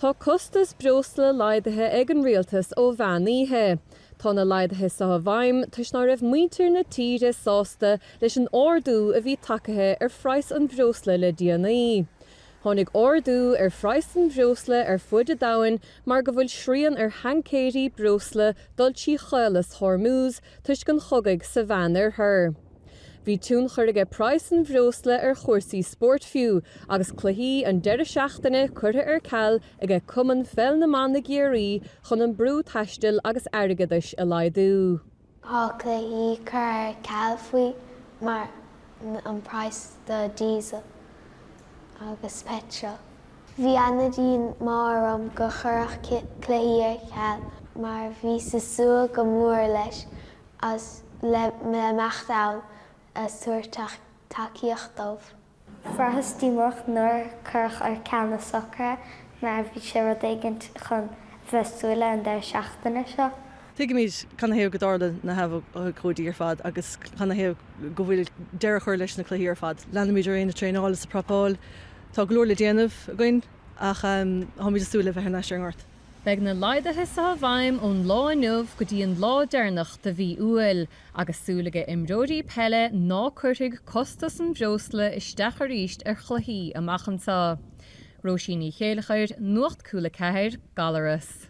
Tá costas breosla laghdaithe ag an Rialtas ó mheán oíche. Tá na laghduithe seo i bhfeidhm toisc ná raibh muintir na tíre sásta leis an ardú a bhí tagtha ar phraghas an bhreosla le déanaí. Tháinig ardú ar phraghas an bhreosla ar fuid an domhain mar go bhfuil srian ar thainkéirí breosla dul trí Chaolas Hormuz toisc an chogaidh sa Mheánoirthear. Bhí tionchar aige praghas an bhreosla ar chúrsaí spóirt fiú agus cluichí an deireadh seachtaine curtha ar ceal aige Cumann Pheil na mBan i gCiarraí chun an brú taistil agus airgeadais a laghdú. Tá cluichí curtha ar ceal faoi mar an praghas do diesel agus petrol. Bhí ana-dhíomá orm gur cuireadh cluichí ar ceal mar bhíos ag súil go mór leis as le mbeadh ann ag tabhairt tacaíocht dóibh. Bhraitheas díomách nuair cuireadh ar ceal na socruithe mar bhí sé rud éigin chun a bheith súil le an deireadh seachtaine seo. Tuigimid canathaobh go dtarla na habhcóidí ar fad agus canathaobh go bhfuil deireadh curtha leis na cluichí ar fad. Leanfaimid orainn ag traenáil is ag prapáil. Tá go leor le déanamh againn ach táimid ag súil le bheith thar n-ais ar an ngort. Beidh na laghduithe seo i bhfeidhm ón lá inniu go dtí an lá deireanach de mhí Iúil, agus súil aige imreoirí peile ná cuirfidh costas an bhreosla isteach arís ar chluichí amach anseo. Róisín Ní Chéilleachair, Nuacht Cúla 4, Gallaras.